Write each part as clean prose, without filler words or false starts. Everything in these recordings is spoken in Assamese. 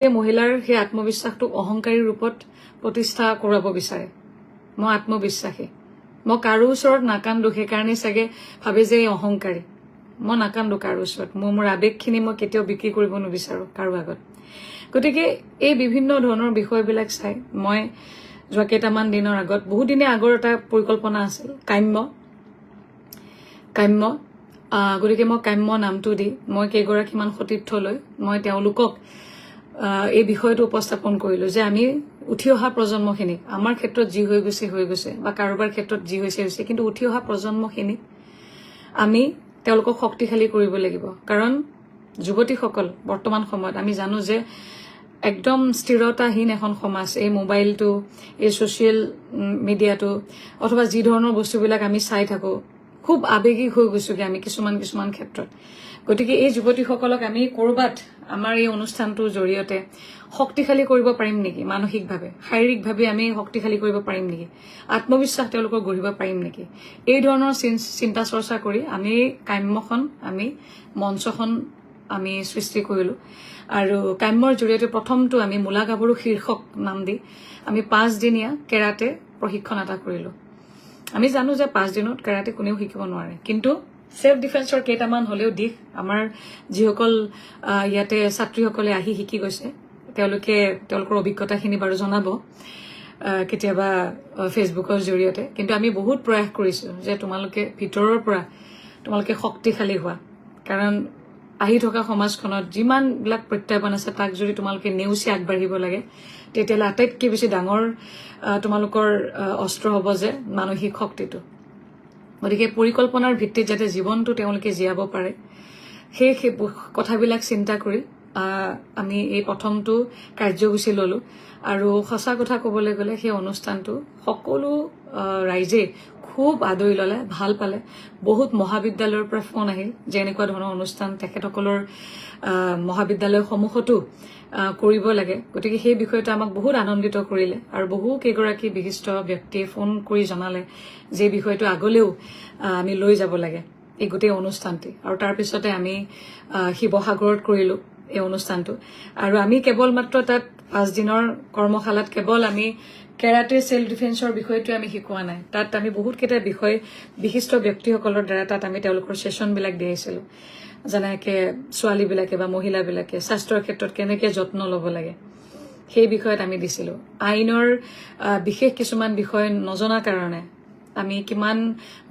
মহিলাৰ সেই আত্মবিশ্বাসটোক অহংকাৰী ৰূপত প্ৰতিষ্ঠা কৰাব বিচাৰে। মই আত্মবিশ্বাসী, মই কাৰো ওচৰত নাকান্দো, সেইকাৰণে চাগে ভাবে যে এই অহংকাৰী। মই নাকান্দো কাৰো ওচৰত, মই মোৰ আৱেগখিনি মই কেতিয়াও বিক্ৰী কৰিব নিবিচাৰো কাৰো আগত। গতিকে এই বিভিন্ন ধৰণৰ বিষয়বিলাক চাই মই যোৱা কেইটামান দিনৰ আগত, বহুদিনে আগৰ এটা পৰিকল্পনা আছিল কাম্য কাম্য গতিকে মই কাম্য নামটো দি মই কেইগৰাকীমান সতীৰ্থ লৈ মই তেওঁলোকক এই বিষয়টো উপস্থাপন কৰিলো যে আমি উঠি অহা প্ৰজন্মখিনিক, আমাৰ ক্ষেত্ৰত যি হৈ গৈছে হৈ গৈছে বা কাৰোবাৰ ক্ষেত্ৰত যি হৈছে হৈছে, কিন্তু উঠি অহা প্ৰজন্মখিনিক আমি তেওঁলোকক শক্তিশালী কৰিব লাগিব। কাৰণ যুৱতীসকল বৰ্তমান সময়ত আমি জানো যে একদম স্থিৰতাহীন এখন সমাজ। এই মোবাইলটো, এই ছ'চিয়েল মিডিয়াটো অথবা যি ধৰণৰ বস্তুবিলাক আমি চাই থাকোঁ, খুব আৱেগিক হৈ গৈছোগে আমি কিছুমান কিছুমান ক্ষেত্ৰত। গতিকে এই যুৱতীসকলক আমি ক'ৰবাত আমাৰ এই অনুষ্ঠানটোৰ জৰিয়তে শক্তিশালী কৰিব পাৰিম নেকি? মানসিকভাৱে, শাৰীৰিকভাৱে আমি শক্তিশালী কৰিব পাৰিম নেকি? আত্মবিশ্বাস তেওঁলোকৰ গঢ়িব পাৰিম নেকি? এই ধৰণৰ চিন্তা চৰ্চা কৰি আমি কাম্যখন, আমি মঞ্চখন আমি সৃষ্টি কৰিলোঁ। আৰু কাম্যৰ জৰিয়তে প্ৰথমটো আমি মূলা গাভৰু শীৰ্ষক নাম দি আমি 5 দিনীয়া কেৰাটে প্ৰশিক্ষণ এটা কৰিলোঁ। আমি জানো যে 5 দিনত কেৰাটে কোনেও শিকিব নোৱাৰে, কিন্তু চেল্ফ ডিফেন্সৰ কেইটামান হ'লেও দিশ আমাৰ যিসকল ইয়াতে ছাত্ৰীসকলে আহি শিকি গৈছে, তেওঁলোকে তেওঁলোকৰ অভিজ্ঞতাখিনি বাৰু জনাব কেতিয়াবা ফেচবুকৰ জৰিয়তে। কিন্তু আমি বহুত প্ৰয়াস কৰিছোঁ যে তোমালোকে ভিতৰৰ পৰা তোমালোকে শক্তিশালী হোৱা, কাৰণ আহি থকা সমাজখনত যিমানবিলাক প্ৰত্যাহ্বান আছে, তাক যদি তোমালোকে নেওচি আগবাঢ়িব লাগে, তেতিয়াহ'লে আটাইতকৈ বেছি ডাঙৰ তোমালোকৰ অস্ত্ৰ হ'ব যে মানসিক শক্তিটো। গতিকে পৰিকল্পনাৰ ভিত্তিত যাতে জীৱনটো তেওঁলোকে জীয়াব পাৰে, সেই সেই কথাবিলাক চিন্তা কৰি আমি এই প্ৰথমটো কাৰ্যসূচী ল'লোঁ। আৰু সঁচা কথা ক'বলৈ গ'লে সেই অনুষ্ঠানটো সকলো ৰাইজে খুব আদৰি ল'লে, ভাল পালে। বহুত মহাবিদ্যালয়ৰ পৰা ফোন আহিল যে এনেকুৱা ধৰণৰ অনুষ্ঠান তেখেতসকলৰ মহাবিদ্যালয়সমূহতো কৰিব লাগে। গতিকে সেই বিষয়টো আমাক বহুত আনন্দিত কৰিলে আৰু বহু কেইগৰাকী বিশিষ্ট ব্যক্তিয়ে ফোন কৰি জনালে যে এই বিষয়টো আগলৈও আমি লৈ যাব লাগে এই গোটেই অনুষ্ঠানটি। আৰু তাৰপিছতে আমি শিৱসাগৰত কৰিলোঁ এই অনুষ্ঠানটো। আৰু আমি কেৱল মাত্ৰ তাত 5 দিনৰ কৰ্মশালাত কেৱল আমি কেৰাটে চেল্ফ ডিফেন্সৰ বিষয়টোৱে আমি শিকোৱা নাই। তাত আমি বহুতকেইটা বিষয় বিশিষ্ট ব্যক্তিসকলৰ দ্বাৰা তাত আমি তেওঁলোকৰ ছেশ্যনবিলাক দিয়াইছিলোঁ, যেনেকে ছোৱালীবিলাকে বা মহিলাবিলাকে স্বাস্থ্যৰ ক্ষেত্ৰত কেনেকে যত্ন ল'ব লাগে, সেই বিষয়ত আমি দিছিলোঁ। আইনৰ বিশেষ কিছুমান বিষয় নজনা কাৰণে আমি কিমান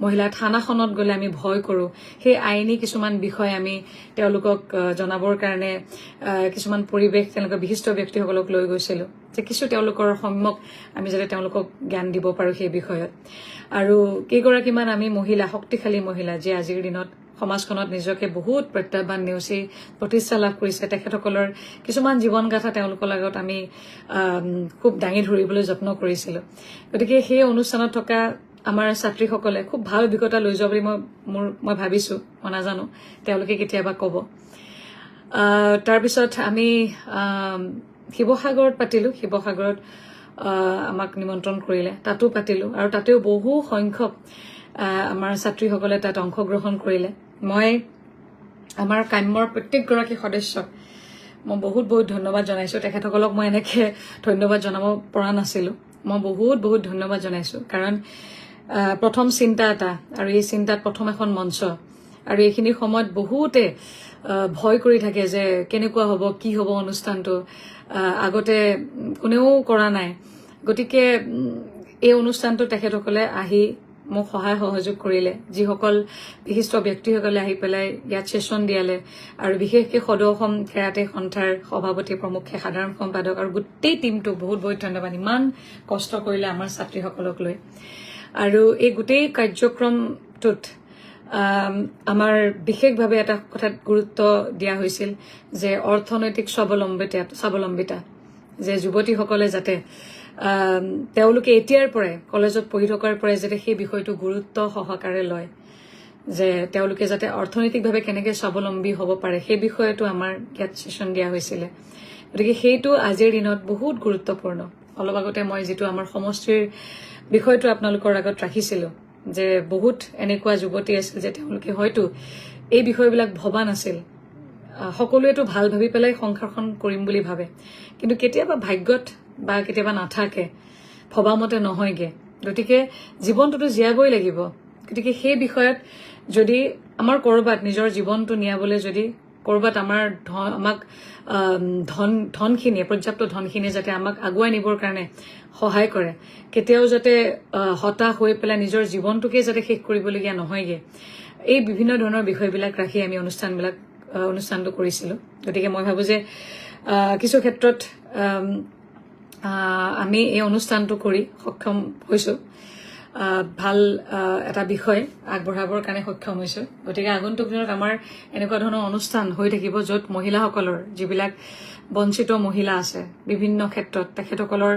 মহিলা থানাখনত গ'লে আমি ভয় কৰোঁ, সেই আইনী কিছুমান বিষয় আমি তেওঁলোকক জনাবৰ কাৰণে কিছুমান পৰিৱেশ তেওঁলোকৰ বিশিষ্ট ব্যক্তিসকলক লৈ গৈছিলোঁ যে কিছু তেওঁলোকৰ সম্যক আমি যাতে তেওঁলোকক জ্ঞান দিব পাৰোঁ সেই বিষয়ত। আৰু কেইগৰাকীমান আমি মহিলা, শক্তিশালী মহিলা, যি আজিৰ দিনত সমাজখনত নিজকে বহুত প্ৰত্যাহ্বান নেওচি প্ৰতিষ্ঠা লাভ কৰিছে, তেখেতসকলৰ কিছুমান জীৱন গাথা তেওঁলোকৰ লগত আমি খুব দাঙি ধৰিবলৈ যত্ন কৰিছিলোঁ। গতিকে সেই অনুষ্ঠানত থকা আমাৰ ছাত্ৰীসকলে খুব ভাল অভিজ্ঞতা লৈ যোৱা বুলি মই ভাবিছোঁ। মই নাজানো, তেওঁলোকে কেতিয়াবা ক'ব। তাৰপিছত আমি শিৱসাগৰত পাতিলোঁ। শিৱসাগৰত আমাক নিমন্ত্ৰণ কৰিলে, তাতো পাতিলোঁ আৰু তাতেও বহু সংখ্যক আমাৰ ছাত্ৰীসকলে তাত অংশগ্ৰহণ কৰিলে। মই আমাৰ কাম্যৰ প্ৰত্যেকগৰাকী সদস্যক মই বহুত বহুত ধন্যবাদ জনাইছোঁ। তেখেতসকলক মই এনেকৈ ধন্যবাদ জনাব পৰা নাছিলোঁ। মই বহুত বহুত ধন্যবাদ জনাইছোঁ, কাৰণ প্ৰথম চিন্তা এটা আৰু এই চিন্তাত প্ৰথম এখন মঞ্চ আৰু এইখিনি সময়ত বহুতে ভয় কৰি থাকে যে কেনেকুৱা হ'ব, কি হ'ব অনুষ্ঠানটো, আগতে কোনেও কৰা নাই। গতিকে এই অনুষ্ঠানটো তেখেতসকলে আহি মোক সহায় সহযোগ কৰিলে, যিসকল বিশিষ্ট ব্যক্তিসকলে আহি পেলাই ইয়াত ছেশ্যন দিয়ালে আৰু বিশেষকৈ সদৌ অসম কেৰাটে সন্থাৰ সভাপতি প্ৰমুখ্যে সাধাৰণ সম্পাদক আৰু গোটেই টীমটোক বহুত বহুত ধন্যবাদ। ইমান কষ্ট কৰিলে আমাৰ ছাত্ৰীসকলক লৈ। আৰু এই গোটেই কাৰ্যক্ৰমটোত আমাৰ বিশেষভাৱে এটা কথাত গুৰুত্ব দিয়া হৈছিল যে অৰ্থনৈতিক স্বাৱলম্বিতা, যে যুৱতীসকলে যাতে তেওঁলোকে এতিয়াৰ পৰাই, কলেজত পঢ়ি থকাৰ পৰাই যাতে সেই বিষয়টো গুৰুত্ব সহকাৰে লয়, যে তেওঁলোকে যাতে অৰ্থনৈতিকভাৱে কেনেকৈ স্বাৱলম্বী হ'ব পাৰে, সেই বিষয়তো আমাৰ ইয়াত ছেশ্যন দিয়া হৈছিলে। গতিকে সেইটো আজিৰ দিনত বহুত গুৰুত্বপূৰ্ণ। অলপ আগতে মই যিটো আমাৰ সমষ্টিৰ বিষয়টো আপোনালোকৰ আগত ৰাখিছিলোঁ যে বহুত এনেকুৱা যুৱতী আছিল যে তেওঁলোকে হয়তো এই বিষয়বিলাক ভবা নাছিল। সকলোৱেতো ভাল ভাবি পেলাই সংসাৰখন কৰিম বুলি ভাবে, কিন্তু কেতিয়াবা ভাগ্যত বা কেতিয়াবা নাথাকে, ভবা মতে নহয়গে। গতিকে জীৱনটোতো জীয়াবই লাগিব। গতিকে সেই বিষয়ত যদি আমাৰ ক'ৰবাত নিজৰ জীৱনটো নিয়াবলৈ যদি ক'ৰবাত আমাৰ ধন আমাক ধনখিনিয়ে, পৰ্যাপ্ত ধনখিনিয়ে যাতে আমাক আগুৱাই নিবৰ কাৰণে সহায় কৰে, কেতিয়াও যাতে হতাশ হৈ পেলাই নিজৰ জীৱনটোকে যাতে শেষ কৰিবলগীয়া নহয়গে, এই বিভিন্ন ধৰণৰ বিষয়বিলাক ৰাখি আমি অনুষ্ঠানটো কৰিছিলোঁ। গতিকে মই ভাবোঁ যে কিছু ক্ষেত্ৰত আমি এই অনুষ্ঠানটো কৰি সক্ষম হৈছোঁ, ভাল এটা বিষয় আগবঢ়াবৰ কাৰণে সক্ষম হৈছোঁ। গতিকে আগন্তুক দিনত আমাৰ এনেকুৱা ধৰণৰ অনুষ্ঠান হৈ থাকিব, য'ত মহিলাসকলৰ, যিবিলাক বঞ্চিত মহিলা আছে বিভিন্ন ক্ষেত্ৰত, তেখেতসকলৰ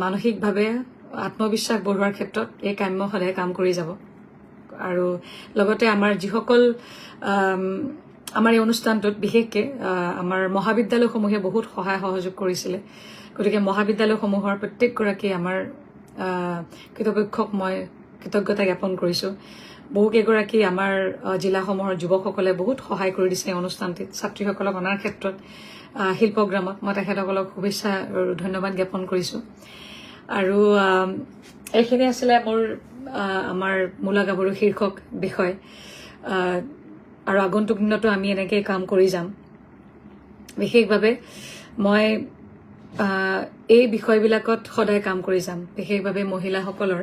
মানসিকভাৱে আত্মবিশ্বাস বঢ়োৱাৰ ক্ষেত্ৰত এই কাম্য সদায় কাম কৰি যাব। আৰু লগতে আমাৰ যিসকল আমাৰ এই অনুষ্ঠানটোত বিশেষকৈ আমাৰ মহাবিদ্যালয়সমূহে বহুত সহায় সহযোগ কৰিছিলে। গতিকে মহাবিদ্যালয়সমূহৰ প্ৰত্যেকগৰাকী আমাৰ কৰ্তৃপক্ষক মই কৃতজ্ঞতা জ্ঞাপন কৰিছোঁ। বহুকেইগৰাকী আমাৰ জিলাসমূহৰ যুৱকসকলে বহুত সহায় কৰি দিছে এই অনুষ্ঠানটিত, ছাত্ৰীসকলক অনাৰ ক্ষেত্ৰত শিল্পগ্ৰামত। মই তেখেতসকলক শুভেচ্ছা আৰু ধন্যবাদ জ্ঞাপন কৰিছোঁ। আৰু এইখিনি আছিলে মোৰ আমাৰ মূলা গাভৰু শীৰ্ষক বিষয়। আৰু আগন্তুক দিনতো আমি এনেকেই কাম কৰি যাম। বিশেষভাৱে মই এই বিষয়বিলাকত সদায় কাম কৰি যাম, বিশেষভাৱে মহিলাসকলৰ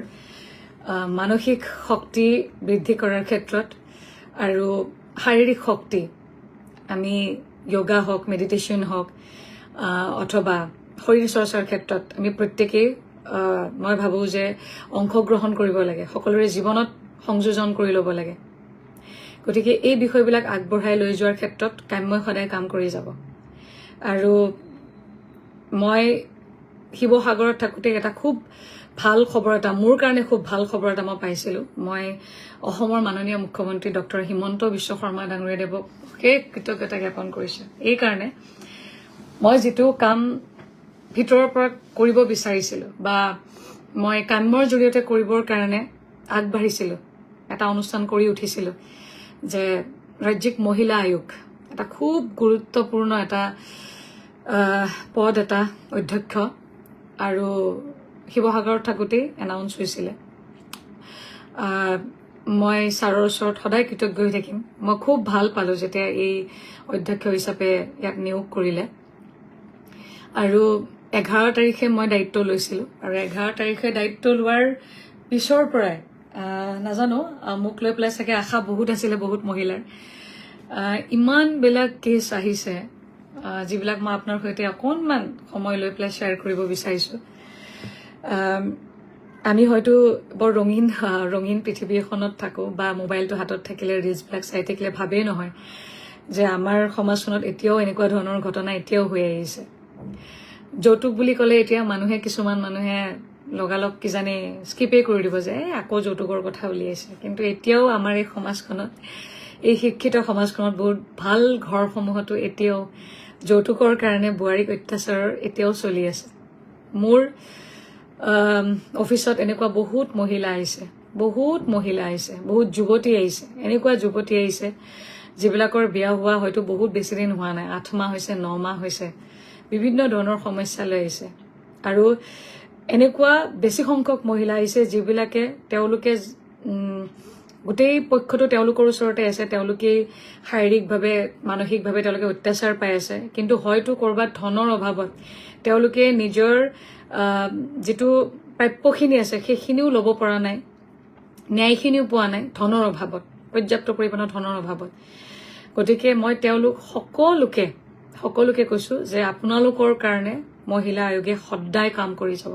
মানসিক শক্তি বৃদ্ধি কৰাৰ ক্ষেত্ৰত আৰু শাৰীৰিক শক্তি, আমি য়োগা হওক, মেডিটেশ্যন হওক অথবা শৰীৰ চৰ্চাৰ ক্ষেত্ৰত আমি প্ৰত্যেকেই মই ভাবোঁ যে অংশগ্ৰহণ কৰিব লাগে, সকলোৰে জীৱনত সংযোজন কৰি ল'ব লাগে। গতিকে এই বিষয়বিলাক আগবঢ়াই লৈ যোৱাৰ ক্ষেত্ৰত কাম্যই সদায় কাম কৰি যাব। আৰু মই শিৱসাগৰত থাকোঁতে এটা খুব ভাল খবৰ এটা, মোৰ কাৰণে খুব ভাল খবৰ এটা মই পাইছিলোঁ। মই অসমৰ মাননীয় মুখ্যমন্ত্ৰী ডক্টৰ হিমন্ত বিশ্ব শৰ্মা ডাঙৰীয়াদেৱক অশেষ কৃতজ্ঞতা জ্ঞাপন কৰিছোঁ। এইকাৰণে মই যিটো কাম ভিতৰৰ পৰা কৰিব বিচাৰিছিলোঁ বা মই কাম্যৰ জৰিয়তে কৰিবৰ কাৰণে আগবাঢ়িছিলোঁ, এটা অনুষ্ঠান কৰি উঠিছিলোঁ যে ৰাজ্যিক মহিলা আয়োগ, এটা খুব গুৰুত্বপূৰ্ণ এটা পদ, এটা অধ্যক্ষ, আৰু শিৱসাগৰত থাকোঁতেই এনাউন্স হৈছিলে। মই ছাৰৰ ওচৰত সদায় কৃতজ্ঞ হৈ থাকিম। মই খুব ভাল পালোঁ যেতিয়া এই অধ্যক্ষ হিচাপে ইয়াক নিয়োগ কৰিলে। আৰু 11 তাৰিখে মই দায়িত্ব লৈছিলোঁ আৰু 11 তাৰিখে দায়িত্ব লোৱাৰ পিছৰ পৰাই নাজানো, মোক লৈ পেলাই চাগে আশা বহুত আছিলে বহুত মহিলাৰ। ইমানবিলাক কেছ আহিছে, যিবিলাক মই আপোনাৰ সৈতে অকণমান সময় লৈ পেলাই শ্বেয়াৰ কৰিব বিচাৰিছোঁ। আমি হয়তো বৰ ৰঙীন পৃথিৱী এখনত থাকোঁ বা মোবাইলটো হাতত থাকিলে, ৰিলছবিলাক চাই থাকিলে ভাবেই নহয় যে আমাৰ সমাজখনত এতিয়াও এনেকুৱা ধৰণৰ ঘটনা এতিয়াও হৈ আহিছে। যৌতুক বুলি ক'লে এতিয়া মানুহে, কিছুমান মানুহে লগালগ কিজানি স্কিপেই কৰি দিব যে এই আকৌ যৌতুকৰ কথা উলিয়াইছে। কিন্তু এতিয়াও আমাৰ এই সমাজখনত, এই শিক্ষিত সমাজখনত, বহুত ভাল ঘৰসমূহতো এতিয়াও যৌতুকৰ কাৰণে বোৱাৰীক অত্যাচাৰৰ এতিয়াও চলি আছে। মোৰ অফিচত এনেকুৱা বহুত মহিলা আহিছে, বহুত মহিলা আহিছে, বহুত যুৱতী আহিছে। এনেকুৱা যুৱতী আহিছে যিবিলাকৰ বিয়া হোৱা হয়তো বহুত বেছি দিন হোৱা নাই, 8 মাহ হৈছে, 9 মাহ হৈছে, বিভিন্ন ধৰণৰ সমস্যা লৈ আহিছে। আৰু এনেকুৱা বেছি সংখ্যক মহিলা আহিছে যিবিলাকে তেওঁলোকে গোটেই পক্ষটো তেওঁলোকৰ ওচৰতে আছে, তেওঁলোকেই শাৰীৰিকভাৱে, মানসিকভাৱে তেওঁলোকে অত্যাচাৰ পাই আছে, কিন্তু হয়তো ক'ৰবাত ধনৰ অভাৱত তেওঁলোকে নিজৰ যিটো প্ৰাপ্যখিনি আছে সেইখিনিও ল'ব পৰা নাই, ন্যায়খিনিও পোৱা নাই ধনৰ অভাৱত, পৰ্যাপ্ত পৰিমাণৰ ধনৰ অভাৱত। গতিকে মই তেওঁলোক সকলোকে সকলোকে কৈছো যে আপোনালোকৰ কাৰণে মহিলা আয়োগে সদায় কাম কৰি যাব।